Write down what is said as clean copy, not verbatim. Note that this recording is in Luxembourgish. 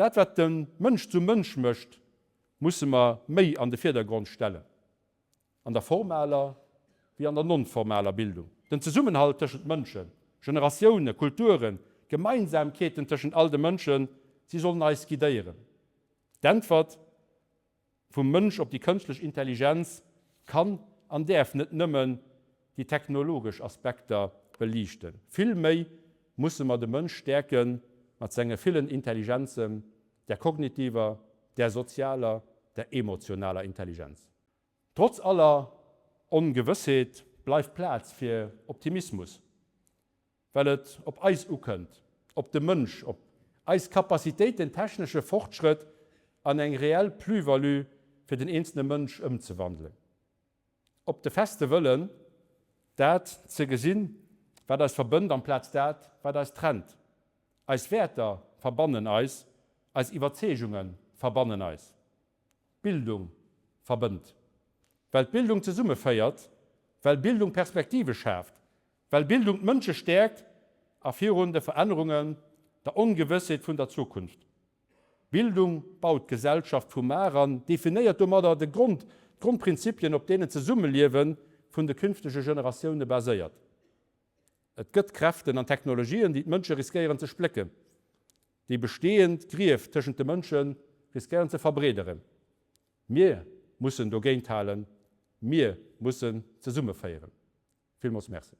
Dat, wat de Mënsch zum Mënsch mécht, musse mer méi an de Virdergrond stellen, an der formaler wéi an der non-formaler Bildung. Den Zesummenhalt tëschent Mënschen, Generatiounen, Kulturen, Gemeinsamkeeten tëschent all de Mënschen, si sollen eis guidéieren. D'Äntwert vum Mënsch op déi kënschtlech Intelligenz kann an däerf net nëmmen déi technologesch Aspekter beliichten. Vill méi musse mer de Mënsch stäerke mat senge villen Intelligenzen, der kognitiver, der sozialer, der emotionaler Intelligenz. Trotz aller Ongewëssheet bleift Plaz fir Optimismus. Well et op eis ukënnt, op de Mënsch, op eis Capacitéit den technesche Fortschrëtt an eng reell Plus-value fir den eenzelne Mënsch ëmzewandelen. Op de feste Wëllen, dat ze gesinn, wat eis verbënnt, amplaz dat, wat eis trennt. Eis Wäerter verbannen eis, eis Iwwerzeegunge verbannen eis. Bildung verbënnt. Well d'Bildung zesummeféiert, well Bildung Perspektive schaaft, well Bildung d'Mënsche stäerkt a virun de Verännerungen, der Ongewëssheet vun der Zukunft. Bildung baut d'Gesellschaft vu mar an definéiert domadder de Grond, d'Grondprinzipien, op deenen d'Zesummeliewe vun de künftege Generatioune baséiert. Et gëtt Kräften an Technologien, déi d'Mënsche riskéieren ze splécken, déi bestehend Grief tëschent de Mënsche riskéieren ze verbreederen. Mir mussen dogéint halen, mir mussen zesummeféieren. Villmools Merci.